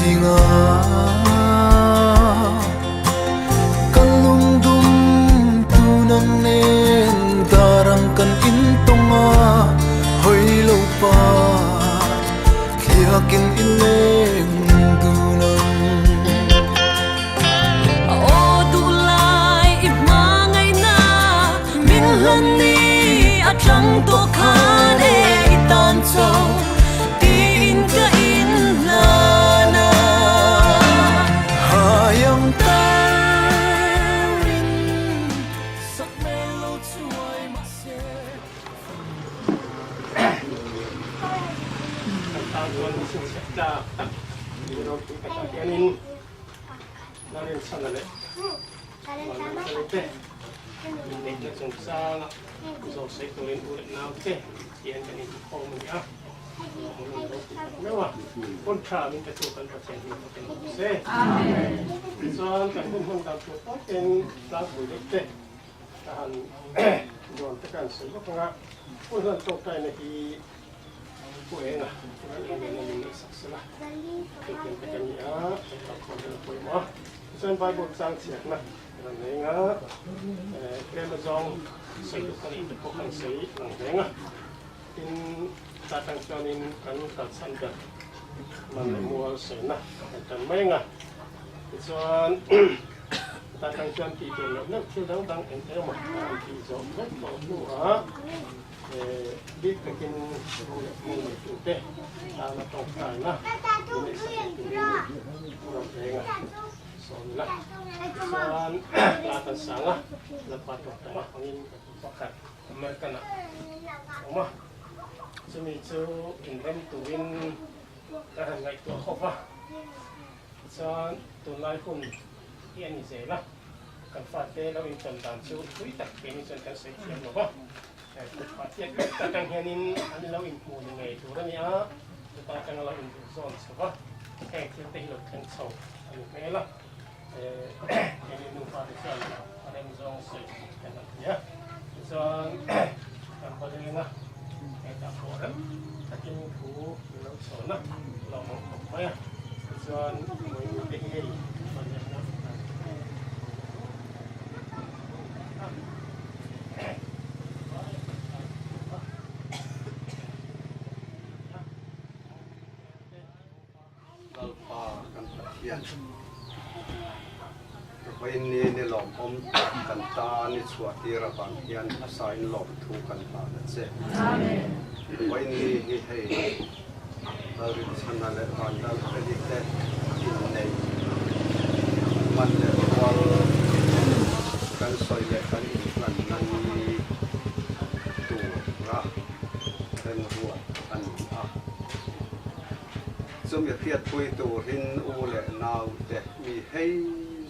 zinga Kan lungdum tunang nen darang kan intawng a, hawi lo pa thliakin i leng dun ang. Aw duhlai i hmangaihna min hlan ni atang tawh khan e i tan cho tiin ka inhlan a. Haiang tarin sak hmel lo chuai mahse. Kan tan chuan chhinchhiah tlak tak ni ropui takah hianin Lalrinchhana leh Vanlalfeli te inneihna chungchanga zawh sawi turin u leh nau te hian kan inkhawm a ni a, lawmawm ropui tak meuh a, hun tha min pe tu kan Pathian hi ka tel bawk se. Tichuan kan hun hman dan tur pawh ten tlangpui deuh te ka han dawn te ka han sawi bawk ang a, hun hlan tawngtaina hi Pu Enga, Pu Enga min ngaihsak sela, hetiang te kan ni a, kan kalkhawm hian a pawimawh a. Tichuan Bible chang chhiatna kan han nei anga, tlem azawng sawi duh ka nih te pawh kan sawi lang reng a. Tin, ta tang chuanin kan kalchhan ber man leh mual sawina kan tan mai anga. Tichuan, ta tang chuan tih tur neuh neuh thil dang dang eng emaw kan tih zawh vek tawh hnuah, Bik takin ru leh hmung neitute tana tawngtaina min neihsak leh turin ram reng a sawn ila. Tichuan hla kan sang a, Lalpa tawngtaina hmangin ka tu pakhat American ah a awm a, chumi chu inrem turin ka han ngaihtuah khawp a, tichuan tunlai hun hi a ni zel a. Kan fate lo intawn dan chu tui tak keini chuan kan sawi thiam lo va, kut pah tiat lek atang hianin an lo inhmu ni ngei tur a ni a, chuta atanga lo induh zawn chho va, heng thil te hi lo thleng chho a ni hmel a, keini nupa te chuan a rem zawng sawi kan han ti a, tichuan kan va leng a, hetah pawh rem takin thu min lo chhawn a, lawmawm khawp mai a, tichuan mawimui te hi hei Lalpa kan Pathian, vawiin ni ni lawmawm tak kan tan i chhuah tir avang hian hmasa in lawmthu kan hlan a che. Vawiin ni hi hei Lalrinchhana leh Vanlalfeli te inneih man leh rual kan sawi leh kan inhlanna ni tura remruat a ni a. Chumi hriatpui turin u leh naute mi hei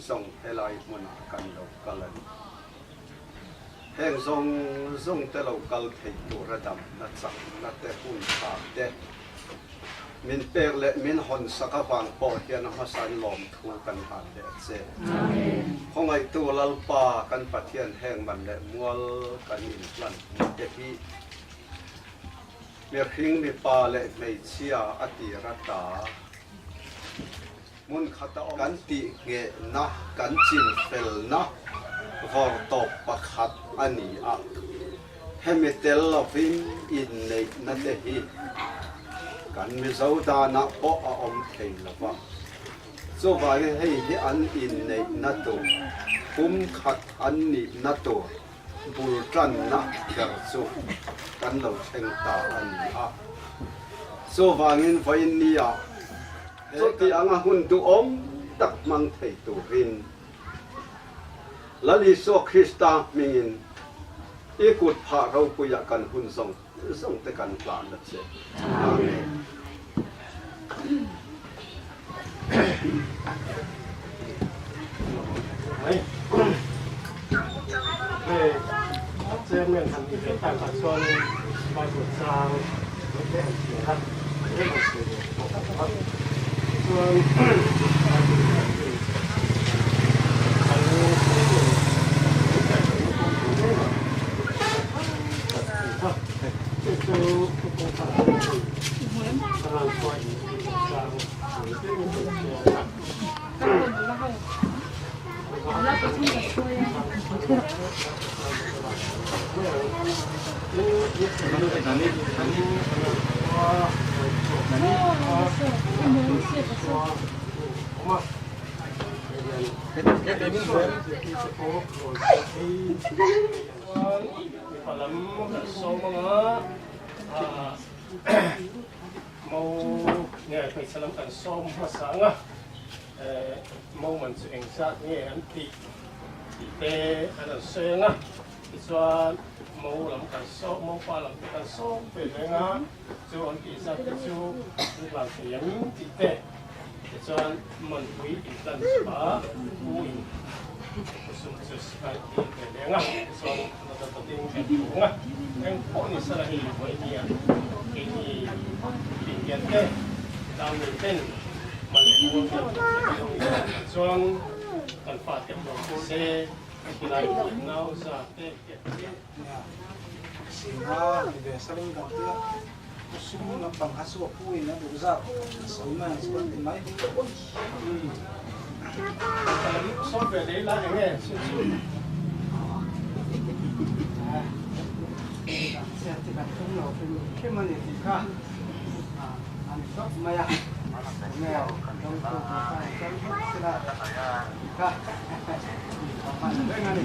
zawng helai hmunah kan lo kal a ni. Heng zawng zawng te lo kal thei tura damna chakna te hun tha te min pek leh min hawn sak avang pawh hian a hmasain lawmthu kan hlan leh a che. Khawngaihtu Lalpa kan Pathian heng man leh mual kan inhlan te hi mihring mipa leh hmeichhia a tir ata Hmun khata awm kan tih nghehna, kan chinfelna vawrtawp pakhat a ni a. Hemi tel lovin inneihna te hi kan Mizo danah pawh a awm thei lo va. Chuvangin hei hi an inneihna tur, pum khat an nihna tur bul tanna ber chu kan lo thleng ta a ni a. Chuvangin vawiinnia chuti anga hun duhawm tak hmang thei turin Lal Isua Krista hmingin i kut phah ropuiah kan hun zawng zawng te kan hlan a che. Amen. Chairman han ni ve takah chuan Bible chang te han chhiar a, eng han sawi ve pawh a awm a. Tichuan Bible hian hei kan chhungkaw min kaihhruaina kawng tur rengah kan ti a, chu chu thuthlung tharah hian hei Ral pawhin chang sawi deuhin kan chhiar a. Mipa lam kan sawm anga Mo nge hmeichhe lam kan sawm hmasa anga Mo man chu engzat nge an tih tih te an rawn sawi anga tichuan Mo lam kan sawm Mo pa lam te kan sawm ve reng a chu an tih zat te chu an hlan thei em tih te tichuan Manpui inhlan chhuah u in kusum chu sipai tih ve reng a tichuan nasa takin kan hmu a eng pawh ni sela hei vawinia keini Indian te Tamil ten Malay mual te chuan kan fate pawh ni se khilai nau za te Singha ti ve saling kan tia sum lampang kha chu a pu in a duh zat a sawi mai ang chu kan ti mai. Sawi ve leh ila eng nge chu chu. Chhiat ti kan tum lo hrim hrim a ni tih kha a ni tawp mai a. Enge kan ram tu tur kha an kal vek sila tih kha a hman reng a ni.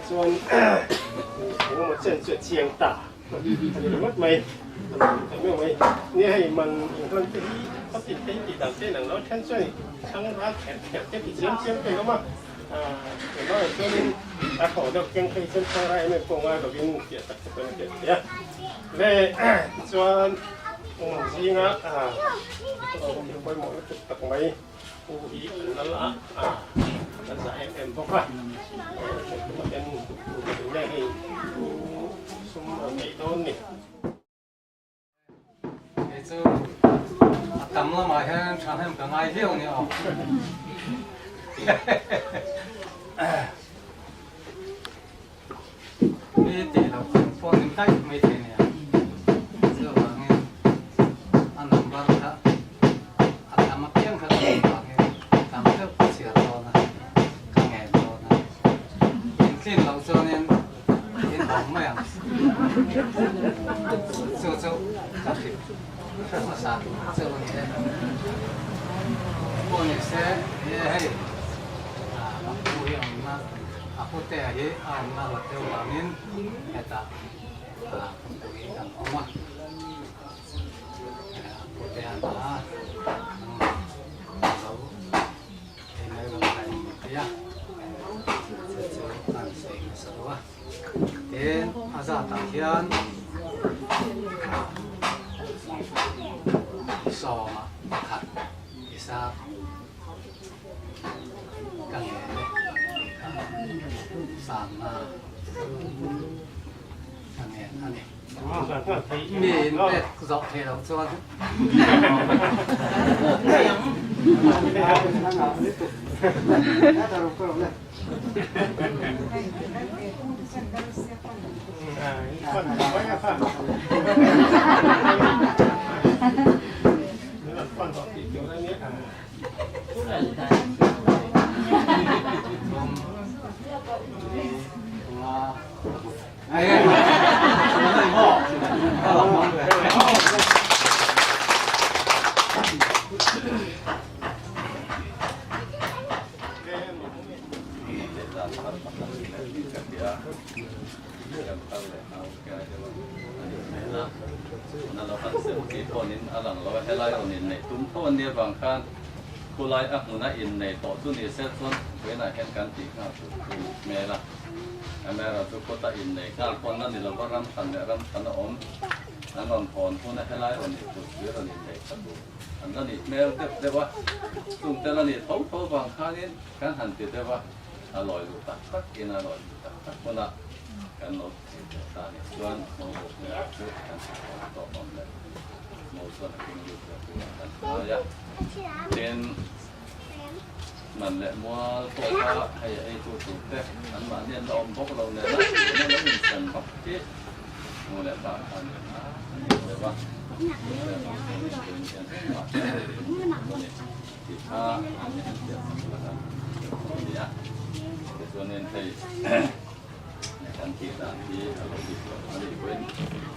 Chuan engemaw chen chu a chiang ta a ni ringawt mai a ni mai ni hei man inhlan te hi a tih te hi tih dan te inang lo then chuan thlang ral kher kher te ti chiam chiam te awm a engmah chuanin a thaw deuh keng phei chuan thlang ral em em pawh ngai lovin tih a tak te pawhin a hriat theih a le tichuan zinga thil pawimawh lutuk tak mai. Pu hi an lal a, an zah em em bawk a, ten enge hei pu sum a neih dawn ni. Kei chu a tam lamah hian thahnem ka ngai viau a ni aw. Mi tih loh kan phone in daih mai thei nia. Chuvangin a number kha a tam apiang kha ka duh vangin tam deuh ka chhiar dawn a, ka ngen dawn a. In tlin loh chuanin in awm mai ang. Chu chu ka hrilh hre hmasa chu a ni e. Pawh ni se hei a pu hi a awm na. A putea hi a awmna hlat deuh vangin hetah pui an awm a, a putea hna lo ei mai lo kha in ti a, chu chu an sawi nasa lo a. Tin, a zatah hian. Sawma pakhat Isaac ka ngen e tih kha Sangna ka ngen a ni. Mi in pek zawh theih loh chuan Khulai a hmuna innei tawh chu ni se chuan vawiinah hian kan tih nghal tur chu hmel a. Amaherawhchu kawta innei nghal pawn a ni lova ram hran leh ram hran a awm. An rawn hawn huna helai rawn inkulhpui rawn innei tha tur an la nih hmel deuh deuh a. Chung te la nih tho tho vang khanin kan han ti deuh a, a lawi luh tak tak in a lawi luh tak tak hunah kan lo thei teh ta nih chuan Mobuk hmel chu kan ti tawk tawk awm leh Mo chuan a keng lut leh turah kan ngai a. Tin, man leh mual pawh kha hei a eitu tur te anmahni an la awm bawk lo nen a, tuna lo insem vak hi hmu leh pa kha a ni a, a ni deuh a. Hmu leh pa chuan in tuin hian engmah hi a tum lo a ni tih kha an enfiah sak la kan a ni a. Tichuanin hei kan tih dan hi a lo dik lo a nih pawhin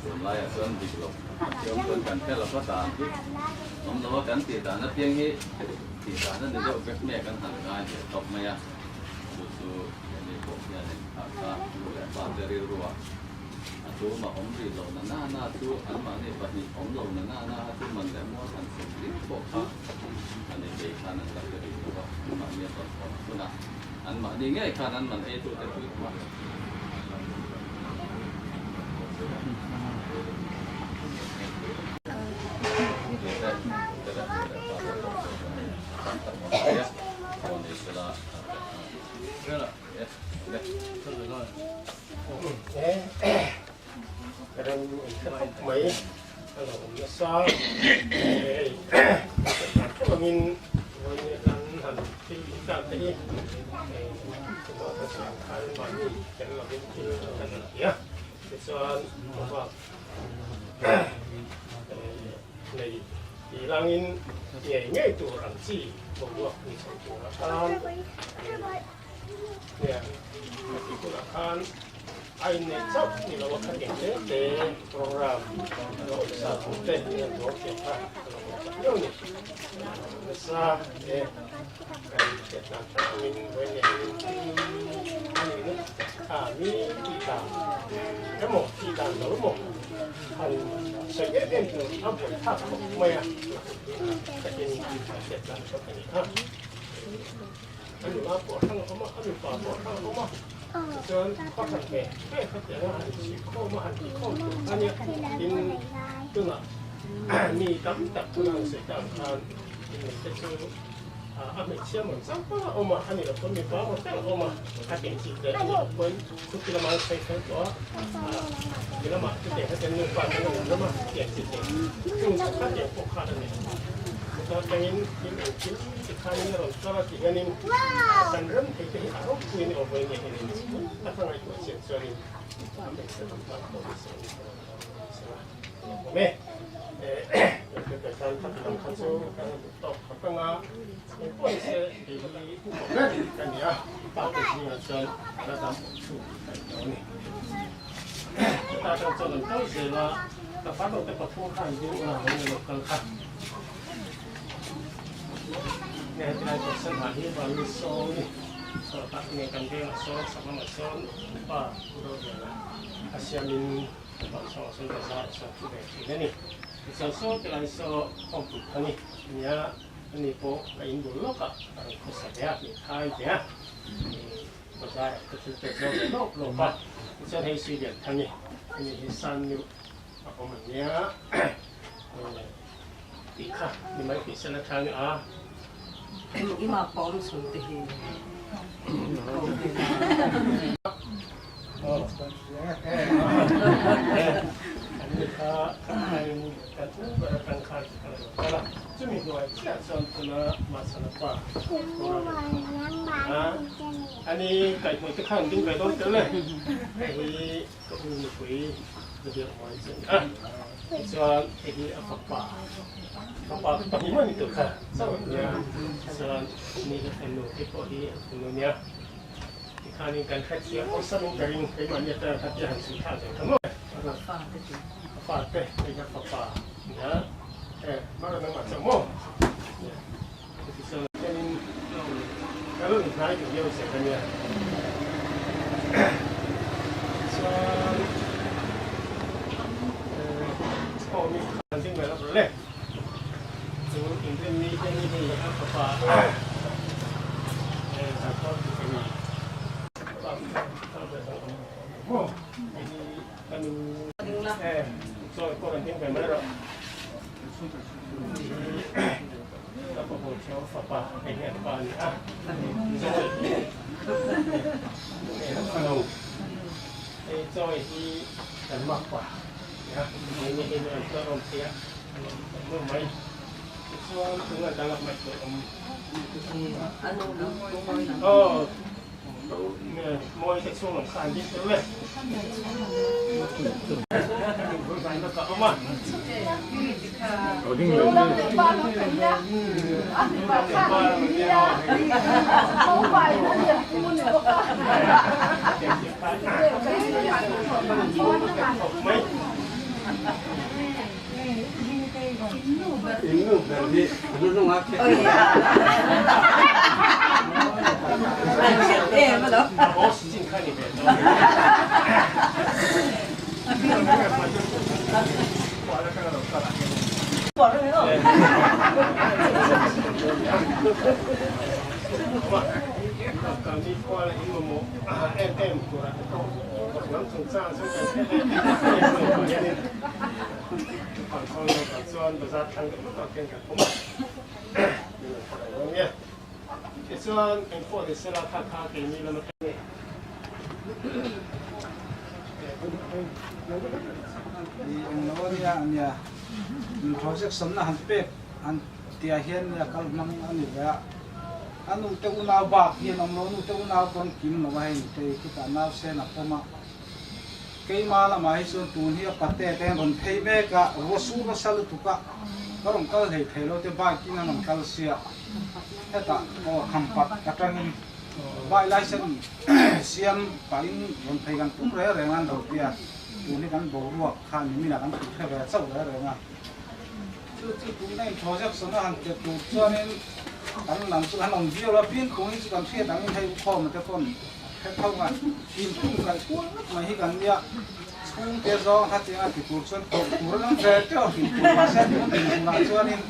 tunlaiah chuan dik lo a thiam chuan kan hre lova dan hi awm lo a, kan tih dan apiang hi tih dan a ni deuh vek mai a, kan han ngai leh tawp mai a, chu chu hemi pawh hianin kha kha nu leh pa te rilruah a tumah awm rih lo na na na chu anmahni pahnih awm lo na na na a chu man leh mual han sawm rih pawh kha a ni kei khan an la hre rih lo a, anmahni a rawn hawn hunah. Anmahni ngei khan an man eitute pui hma. Rem in hre khawp mai a lo awm nasa hei angin vawiin kan han thil tih tak te hi chutah te chuan khan mahni tel lovin thil kan han ti a tichuan bak nei tih langin ngei ngei tur ang chi boruak ni chho tur atan Nia, ka tih hunah khan a inneih chauh ni lo a kha eng te te program a lo awm sa tur te in an zuar thiam kha a lo awm tak viau a ni. Nasa e kan hriat dan thar angin vawi nen a nih na a mi tih dan emaw tih dan lo emaw han sawi em em tur a buai thlak khawp mai a, takin hriat dan thar ka ni kha. A nula pawh hrang a awm a, a mipa pawh hrang a awm a, tichuan pakhat ve ve khatiang a han chhih khawm a, han tih khawm tur kha nia, tin tunah mi tam tak tuna an sawi tak ang khan inneih te chu a hmeichhia mawn chang pang a awm a, a ni lo pawn mipa mawn chang a awm a, khatiang chi te a ni lo pawn khuti lama an sawi fel tawh a, ti lamah chutiang khatiang nupa te an awm a, chutiang chi te chung chu khatiang pawh khan a ni. Chuta tangin thil engkim Ti khanin a rawn kal a tih nganin kan ram thei te hi a ropuiin aw vawi nge hianin a ka ngaihtuah chian chuanin a hmeichhe lam tan pawh ni se ni ka rawn kal ni se la awm e. Kan tan khat lam kha chu kan duh tawk khawp anga eng pawh ni se kei hi upa ber ka ni a, pa te zingah chuan la dam awm chhung ka ni lo a ni. Chutah atang chuan an kal zel a, ka farnu te pathum khan ding ula an lo kal kha. Nge hetilai kawrsen ha hi vangin sawn sawtah nge kan vengah sawn chhak lamah sawn pa Roliana a siamin ban chhawngah sawn bazar ah sawn thu ve thin a ni. Tichuan saw tilai saw khawmpui kha ni nia ani pawh a in bul lawkah a rawn khawsa ve a, hmeichhai ve a, bazar ah te thil te zawr ve lawk lawk a, tichuan hei Suilian Thani ani hi Sannu a awm a nia. Tih kha ni mai tih sen atang a. Ima pawm chhun te hi. An ni kha thain kan u ber atang khan ka lo kal a, chumi hnuai chiah chuan tuna Mahsana pa a ani kaihhmui te khan ding ve dawn tel e, hei hi ka u nupui Zahir Mawi chu a ni a, tichuan hei hi a fapa, fapa pahnih mai ni tur kha chauh a nia, chuan ni ka fanu te pawh hi a fanu nia. Tikhanin kan hrethiam awlsam in ka ring, keimahni atanga kha tia han chhui thla zo ta maw? A fate hei hi a fapa nia, e mara nangmah chauh maw? Nia, chutichuan hianin ka lo inhnai duh viau zel a nia. Tichuan aw mi khan ding ve lo le, chu inrinni hianin hei a fapa Project samna han pek an tia hian nia kal hmang a ni ve a, a nu te unau bak hian awm lo, nu te unau pawn kim lo a hei nute khitah nau sen a pawm a, keima lamah hi chuan tun hi a pate te hian rawn phei mek a, ruah sur nasa lutuk a, ka rawn kal hlei thei lo te bike in an rawn kal sia, hetah aw khampat atangin bike license siam pahin rawn phei kan tum reng reng a an lo tia, tun hi kan boruak kha niminah kan tih hre ve chauh reng reng a. Chu chu tuna in project sawna han pe tur chuanin kan lam chu han awm viau la, pian kung hi chu kan hriat angin hei ukhawma te pawn a hre tho a, inkhung kaih kual vek mai hi kan nia, chhungte zawng kha cheng a ti tur chuan tawrh tur an awm ve teuh a hrilh tur mahse tun dinhmunah chuanin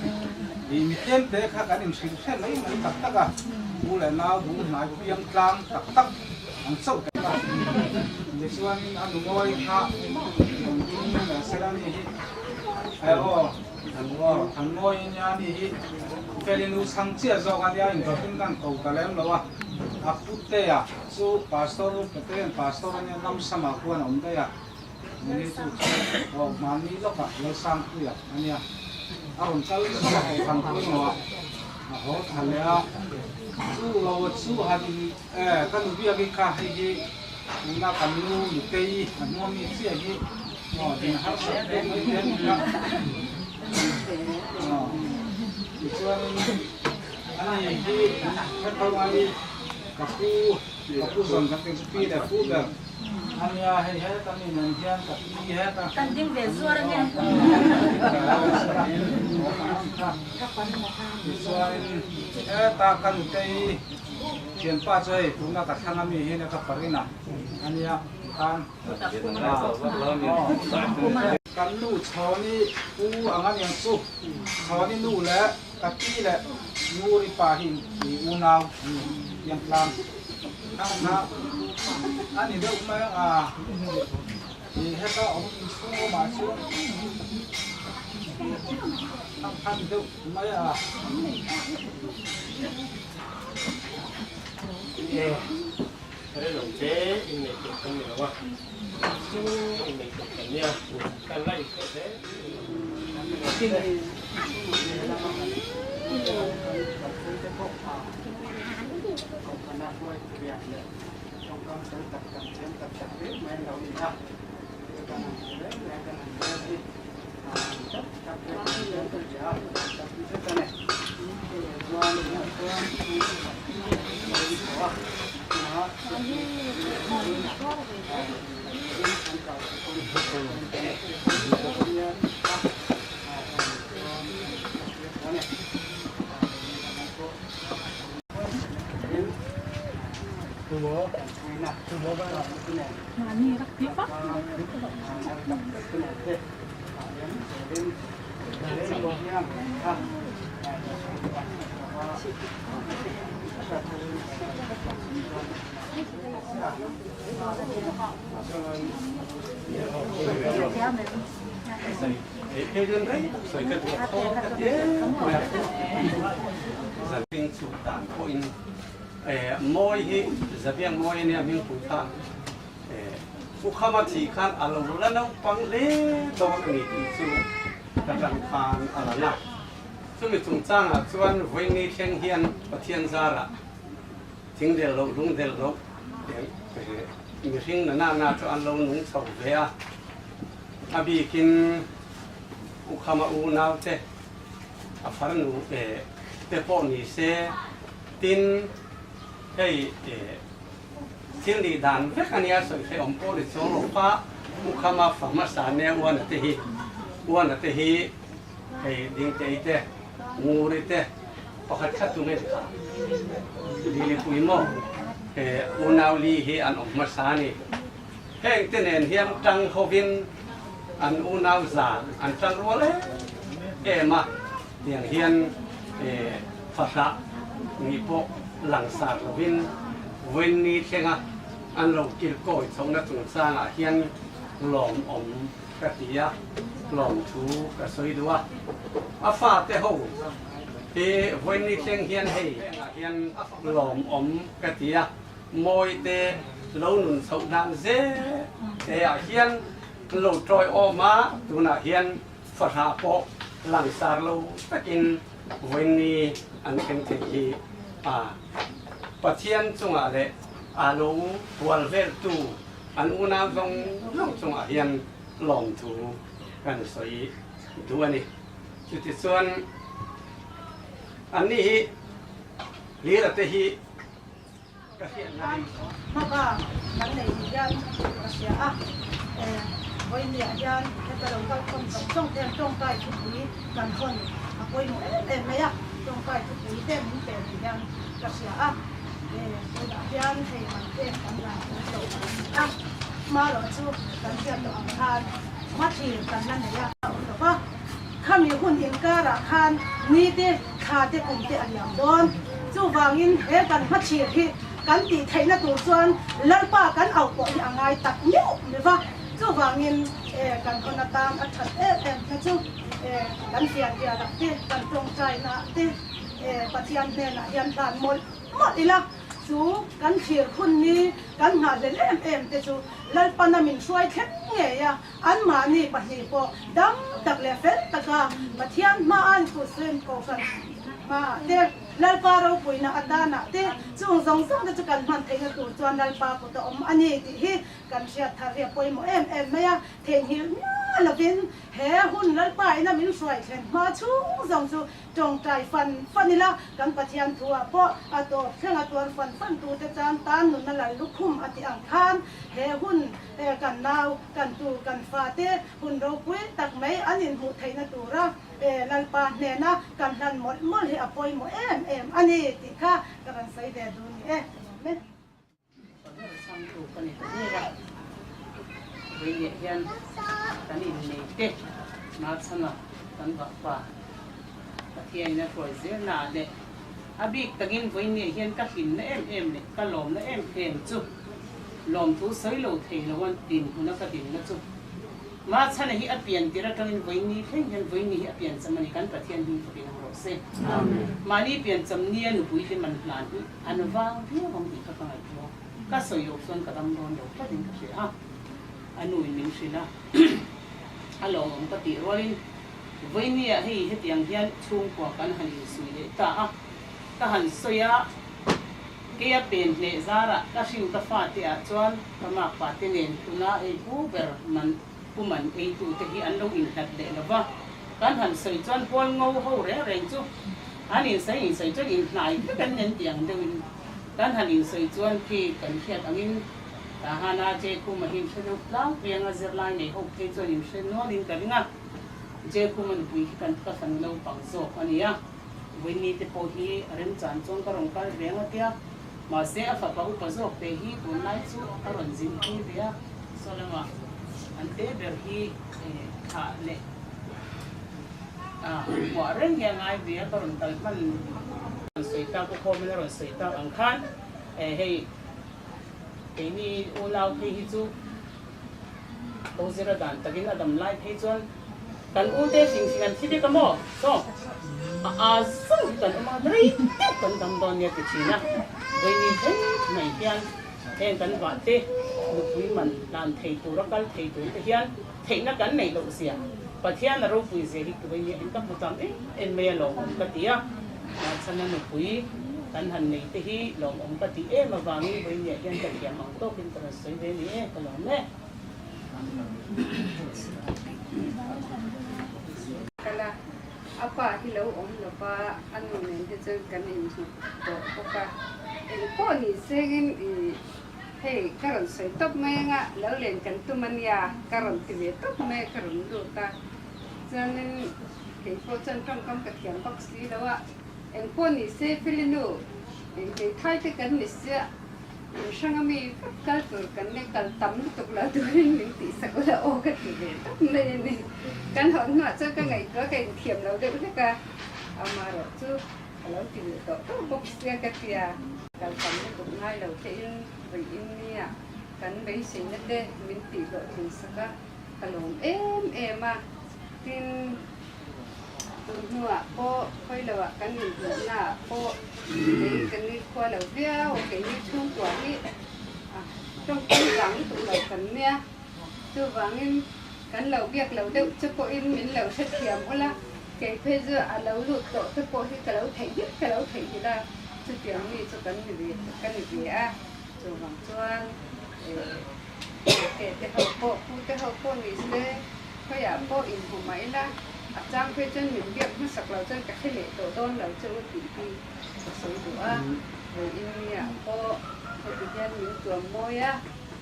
ih mi tlemte kha kan inhrilh hre mai mai tak tak a, u leh nau bul hnai piang tlang tak tak ang chauh te kha tichuanin a nungawi kha rawn ding leh sela ni hi. Aw, an ngawi a nia ni hi Feli nu chhang chiah zawk a nia indawtin kan ko ta lem lo a, a putea chu Pastor Patean Pastor a nia Namsama khuan a awm daih a, ni chu chu aw hmanni lawkah Lalsangpuia a nia a rawn kal zawk a kohhran pawimawh ah a haw tha leh a, chu lo chu han in e ka nu biak i kha hei hi tuna kan nu Nutei a hnuam mi chiah hi. Aw din harsat te mai te ani a aw tichuanin ani hi hretho ai ka pu ka pu zawn kan tih chu pi leh pu ber ania hei heta mi nen hian ka pi heta Kan ding ve zuar ange. Tichuanin heta ka nutei thianpa chu hei tuna ka thlang ami hi nia ka parina ania tikhan Kan nu Chhawni pu ang a niang chu. Chhawni nu leh ka pi leh Nguri pa hi i unau an ni piang tlang. Kha a ni deuh mai ang a, i heta awm inchhung awmah chuan. A khat deuh mai a. E, relo te innei tur kan ni lo a, chu innei tur kan nia, kan la inhre hle. Mawi hi Zabiang Mawi ania hming pui kha U Khama thi khan a lo la naupang hle dawn a ni tih chu ka tang khan a lang a. Chumi chungchangah chuan vawiini thleng hian Pathian zarah thing del loh lung del loh mihring na na na chu an lo nung chho ve a. A bikin U Khama unaute a farnu te pawh ni se tin hei thil nih dan vek a nia sawi hrehawm pawh ni chuang lo kha U Khama fa hmasa nia Uana te hi Uana te hi hei Dingtei te Nguri te pakhat khat tu nge kha Lilipui maw unau li hi an awm hmasa a ni. Heng te nen hian tang hovin an unau zan an tang rual em em a, tiang hian fahrah nih pawh langsar lovin vawiinni thlenga an lo kilkawi chhohna chungchangah hian lawmawm ka ti a, lawmthu ka sawi duh a. A fate ho hi vawiinni thleng hian hei hian lawmawm ka ti a. Mawite lo nun chhoh dan zel te ah hian an lo tawi awm a, tunah hian fahrah pawh langsar lo takin vawiinni an thleng thei hi a Pathian chungah leh a lo hual veltu an unau zawng zawng chungah hian lawmthu kan sawi duh a ni. Chutichuan anni hi Lira te hi Hmaka kan nei ni hian ka hria a, vawinia hian heta lo kal khawm zawng zawng te hian tawngtai thupui kan hawn a pawimawh em em mai a, tawngtai thupui te min pe ni hian ka hria a, tunah hian hei man pek kan la awm lo a ni a, hmarawh chu kan hriat tawh ang khan hmathlir kan la nei a awm lo va, khami hun inkarah khan ni te thla te kum te a liam dawn. Chuvangin he kan hmachhir hi kan tih theihna tur chuan Lalpa kan auh pawh hi a ngai tak miauh mi va. Chuvangin kan hawn atan a that em em kha chu kan fianrialah te, kan tawngtainaah te Pathian hnenah hian hlan mawlh mawlh ila. Chu kan thlir hun ni kan nghahhlel em em te chu Lalpana min hruai thleng ngei a, anmahni pahnih pawh dam tak leh fel taka Pathian hma a inphuhsen kohhran hmaah te, Lalpa ropuina atanah te, chung zawng zawng te chu kan hman theihna tur chuan Lalpa kut a awm a ni tih hi kan hriat thar hi a pawimawh em em mai a, theihnghilh miah lovin he hun Lalpa ina min hruai thlen hma chhung zawng chu Tawngtai fan fan ila, kan Pathian thuah pawh a tawp thleng a tuar fan fan tute tan tan nunna lal lukhum a tih ang khan he hun kan nau, kan tu, kan fate hun ropui tak mai an inhmuh theihna tura Lalpa hnena kan hlan mawlh mawlh hi a pawimawh em em a ni tih kha ka rawn sawi ve duh ni e. Ka lawm e. Chhangtu ka ni ta ber a, vawiinah hian kan innei te Machhana kan vahpa Pathianin a hruai zelna ah leh a bik takin vawiinah hian ka hlimna em em leh ka lawmna em em chu lawmthu sawi lo thei lo a dinhmuna ka dinna chu. Machhana hi a pian tir atangin vawiin thleng hian vawiin hi a pian cham a ni, kan Pathian hming fakin awm rawh se. Mahni pian cham nia nupui te man hlan hi an vang viau ang tih kha ka ngaihtuah. Ka sawi loh chuan ka dam dawn lo tlatin ka hria a, a nuin min hrilh a, a lawmawm ka tih rualin vawiin hei hetiang hian chhungkua kan han insuih leh ta a, ka han sawi a, Keia pen hleh zarah ka hrin ka fate ah chuan ka makpa te nen tuna ei pu ber man pu man ei tu te hi an lo inhlat leh lo va, kan han sawi chuan hual ngo ho reng reng chu an insawi insawi chuan inhnai vek an nen tih ang deuh in kan han insawi chuan khi kan hriat angin Tahana Jekhuma hi in hre deuh tlangpui anga zirlai nei ho phei chuan in hre nual in ka ring a, Jekhuma nupui hi kan ka fanu naupang zawk a ni a. Vawiini te pawh hi a remchan chuan ka rawn kal ve ang a tia, mahse a fapa upa zawk te hi tunlai chu a rawn zin pui ve a, saw lamah an te ber hi thlah leh kuah reng hi a ngai ve a, ka rawn kal hman rawn sawi tak u khawmin a rawn sawi tak ang khan hei keini unau phei hi chu Ko zira dan takin a dam lai phei chuan kan u te hring hring an thi vek a maw? Saw a a zawng hi kan awm a, rei deuh kan dam dawn nia ti thin a, vawiin thleng mai hian heng kan vah te nupui man hlan thei tur a kal thei tur te hian theihna kan neih loh zia Pathian a ropui zia hi vawiin hian ka hmu tam em em mai a lawmawm ka ti a, chhana nupui kan han nei te hi lawmawm ka ti em avangin vawiin hian ka thiam ang tawkin ka rawn sawi ve ni e, ka lawm e. Kala a pa hi lo awm lo va, a nu nen te chuan kan inhmu tawh bawk a, engpawh ni sengin ih hei ka rawn sawi tawp mai anga lo len kan tum a nia ka rawn ti ve tawp mai a ka rawn lut a, chuanin keipawh chuan tawngkam ka thiam bawk si lo a, engpawh ni se Felinu hmeithai te kan ni sia. In hrang ami vek kal tur kan nei kal tam lutuk lo turin min tih sak ula aw ka ti ve tawp mai a ni. Kan hawn hnuah chuan ka ngaihtuah ka inthiam lo deuh hlek a, amaherawh chu ka lo ti leh tawh tawh bawk sia ka ti a. Kal tam lutuk ngai lo te in vawi in nia kan beiseina te min tih hlawhtlin sak a, ka lawm em em a. Tin. Tun hnuah pawh khawi loah kan inhmuhnaah pawh kei ka ni khua lo viau a, keini chhungkua hi a tawngkam vang lutuk lo kan nia. Chuvangin kan lo biak lo deuh che pawhin min lo hrethiam ula, kei phei chu a lo lut tawh te pawh hi ka lo theih hil ka lo theih hil a, chutiang mi chu kan ni ve ka ni ve a. Chuvang chuan eh te ho pawh pu te ho pawh ni se. Khawiah pawh inhmu mah ila, a chang phei chuan min biak hmasak lo chuan ka hre leh tawh dawn lo che u tih hi ka sawi duh a. Vawiin niah pawh heti hian min tuam mawi a,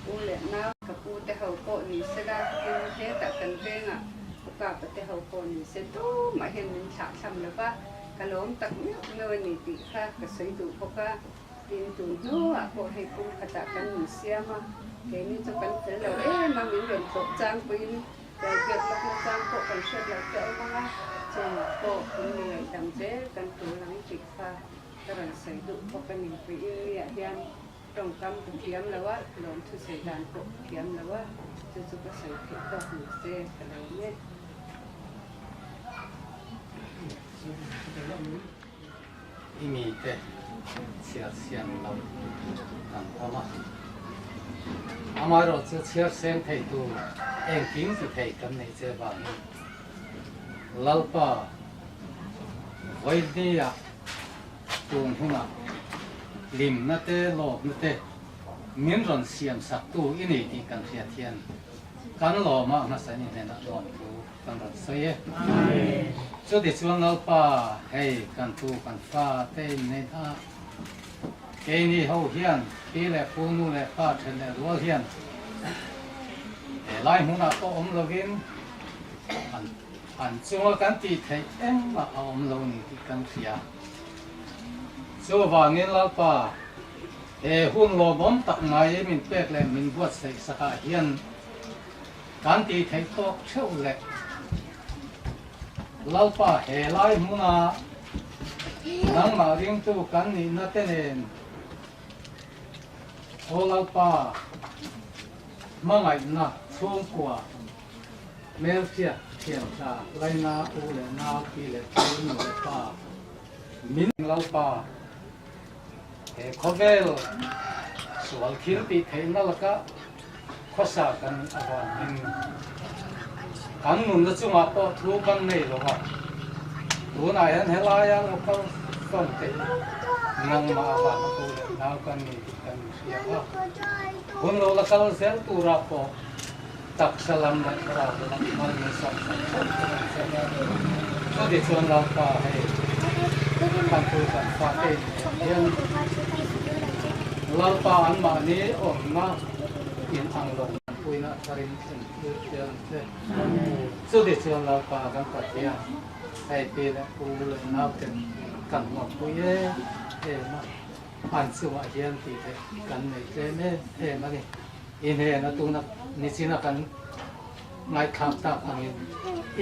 u leh nau ka pu te ho pawh ni se la, tin hetah kan vengah u kapa te ho pawh ni se tumah hian min thlah thlam lo va, ka lawm tak meuh meuh a ni tih kha ka sawi duh bawk a. Tin, tun hnuah pawh hei pum khatah kan min siam a, keini chu kan fel lo em a, min rawn tlawh chang pawhin Tlaibiak lawkna chang pawh kan hriat loh te a awm ang a, chungah pawh in mi ngaihdam zel kan tul ang tih kha ka rawn sawi duh bawk a ni. Puiin miah hian tawngkam ka thiam lo a, lawmthu sawi dan pawh ka thiam lo a, chu chu ka sawi theih tawk ni se ka lo awm e. I mite chhiar siam lo kan awm a, amaherawh chu chhiar seng thei tur engkim ti thei kan neih che vangin Lalpa vawihnia tun hunah hlimna te lawmna te min rawn siam saktu i nei tih kan hriat hian kan lawmah hmasa in hnenah lawmthu Kan rawn sawi e. Chutichuan Lalpa, hei kan tu kan fa te in nei a, keini ho hian pi leh pu, nu leh pa then leh rual hian he lai hmunah pawh awm lovin an an chunga kan tih theih engmah a awm lo ni tih kan hria. Chuvangin Lalpa, he hun lawmawm tak mai min pek leh min buatsaih sakah hian Kan tih theih tawk theuh leh Lalpa he lai hmuna nangmah ringtu kan nihna te nen Aw Lalpa hmangaihna chhungkua. Hmelhriat thian tha laina u leh nau pi leh pu nu leh pa min Lalpa he khawvel sual thil tih theihna laka khawsa kan avangin kan nunna chungah pawh thu kan nei lo a, tunah hian helaia local fund te hi nangmah avanga pu leh nau kan ni tih kan inhria a, hun lo la kal zel turah pawh Taksa lam leh thlarau lam hman ni 30 theuh te kan che. Chuti chuan Lalpa hei kan tu kan fate in nen hian Lalpa anmahni awmna in ang lo puina tharin thlen tir te ang che. Chuti chuan Lalpa kan Pathian hei pi leh pu leh nauten kan lawmpui em em a, an chungah hian tih theih kan nei tlem em em a ni. I hnena tuna nichina kan ngaihthlak tak angin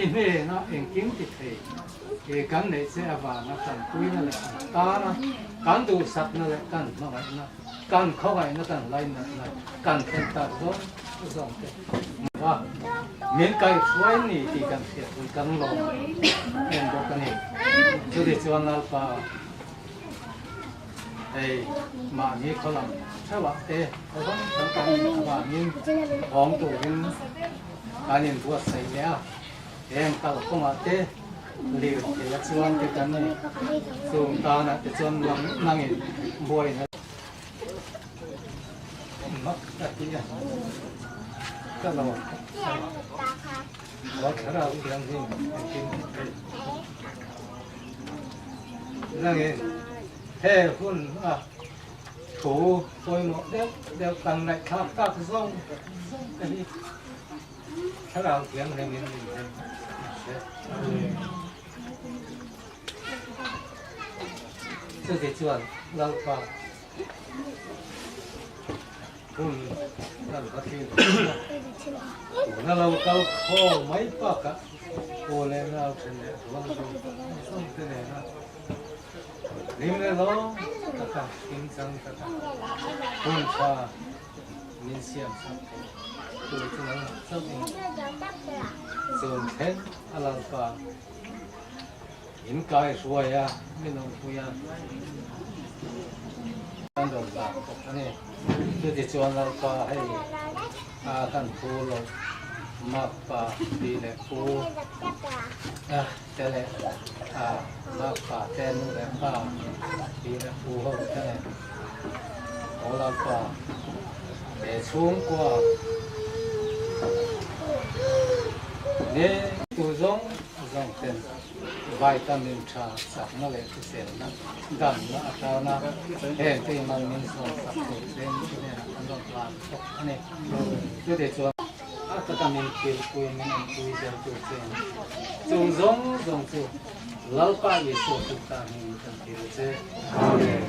i hnena engkim ti thei i kan neih che avanga tanpuina leh an tana kan duhsakna leh kan hmangaihna, kan khawngaihna, kan lainatna kan thlen tak zawng zawng te hmuh a, min kaihhruai ni tih kan hriat hun kan lawm em bawk a ni. Chutichuan Lalpa. Hei mahni khaw lam theuhah te khaw dang dang kan nih avangin hawng turin kan inbuatsaih leh a, heng kalkawngah te lirthei a chuan te kan ni. Chung tanah te chuan nangin buaina mak ka ti a, ka lo Aw thlarau thianghlim engkim ti thei. Nangin he hun a thu pawimawh deuh deuh kan ngaihthlak tak zawng zawng te hi thlarau thianghlim in min hnem se. Chuti chuan Lalpa Hun kan va thlir thin a, tuna lo kal khaw mai bakah aw leh nau then leh rual zawng zawng te nena hlim leh lawm taka hlim chang taka hun tha min siam sak thei tu chu nangmah chauhin chun thleng a Lalpa In kai hruai a, min awmpui a, kan rawn dah bawk a ni. Chutichuan Lalpa hei a kan pu lo Makpa pi leh pu a te leh a Makpa te nu leh pa pi leh pu ho te leh aw Lalpa he chhungkua ni tu zawng zawng ten Vitamin tha chakna leh hriselna damna atana heng te imal min zawn sak tur chen te hnenah an rawn hlan bawk a ni. Chutih chuan a taka min thilpui min enpui zel tur chen chung zawng zawng chu Lalpa Isua Krista hmingin kan thil che. Amen.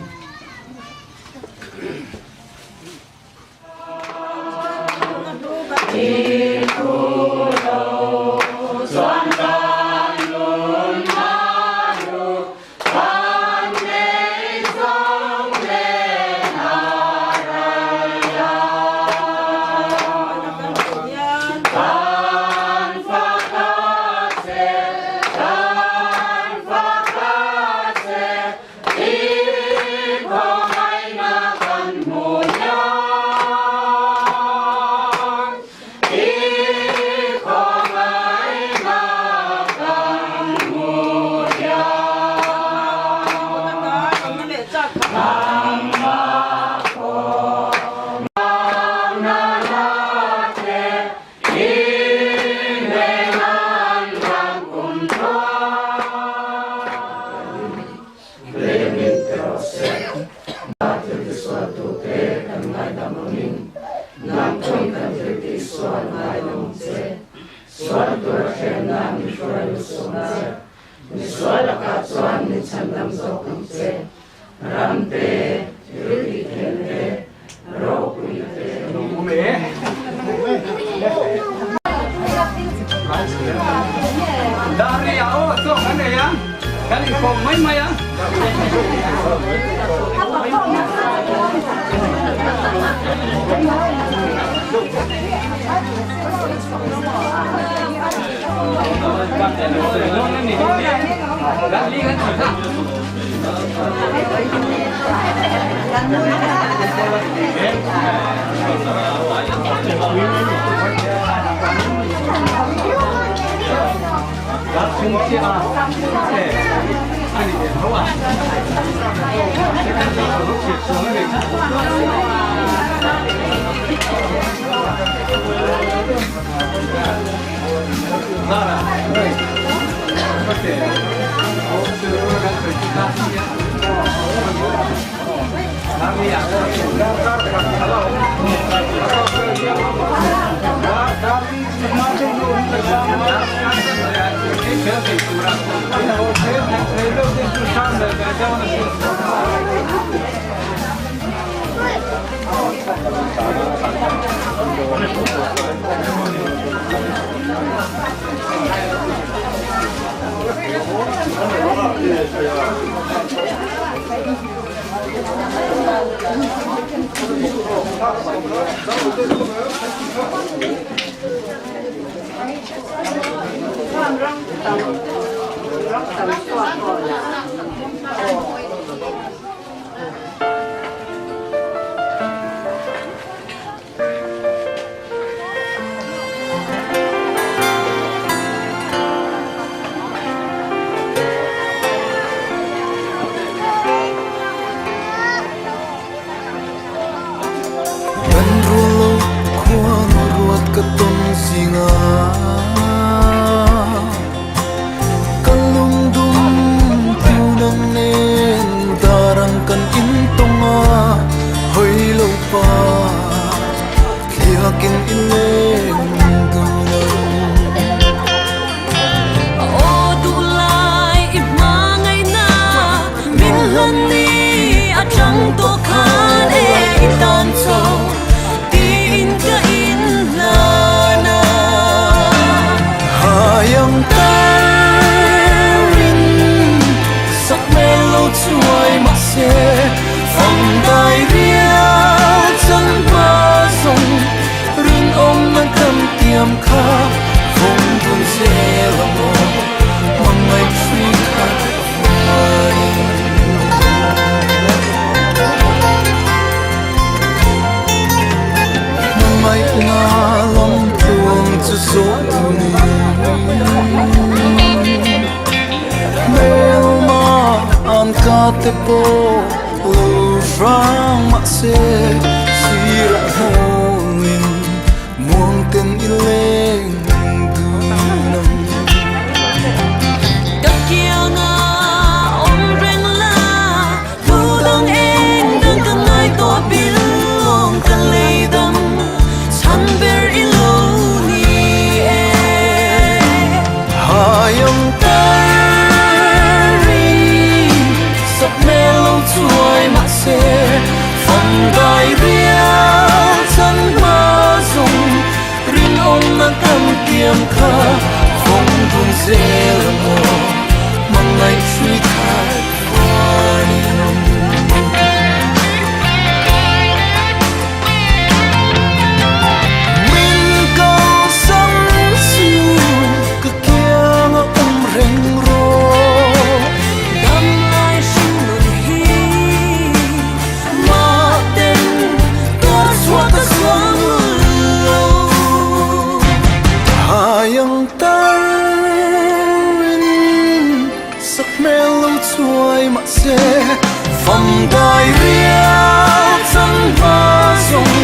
Kan rulo khuan ruat ka tum zinga Kan lungdum tunang nen darang kan intonga Hoi lo pa thliakin ineng dunang O du lai i mangai na min hlan ni a chang to khan e i tan cho tin ka in hlana Hayang tarin sak melo chuai ma se Phong dai rial chân ba sông rin om na kan tiam kha Phong dun se la mo mangai truy khat vuanin Mangai na lam tuang chu zo ni Mel ma an ka te po lo rang ma se sira holin muang ten i leng dunam Ka kianga om reng la thu dang eng dang ka ngai to bil long ka lei dam chan ber i lo ni e Hayang tarin sak melo chuai ma se Phong dai rial chan ma zong rin om na kan tiam kha Phong dun zel mo mangai truy khat vuanin Min kal sam su ka kianga um reng ro Dam lai sinh nun hi ma ten tuar xua ka suang lo Hayang tarin sak melo chuai ma se Phong dai rial chan ma zong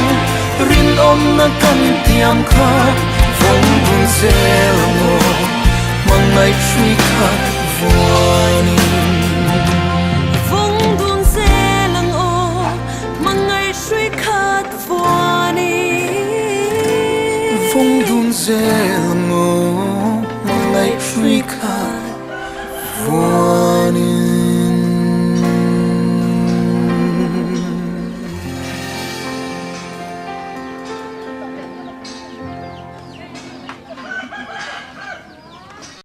rin om na kan tiam kha Phong dun zel mo mangai truy khat vuanin Vong dun zel ang o mangai shui khat vuanin Phong dun zel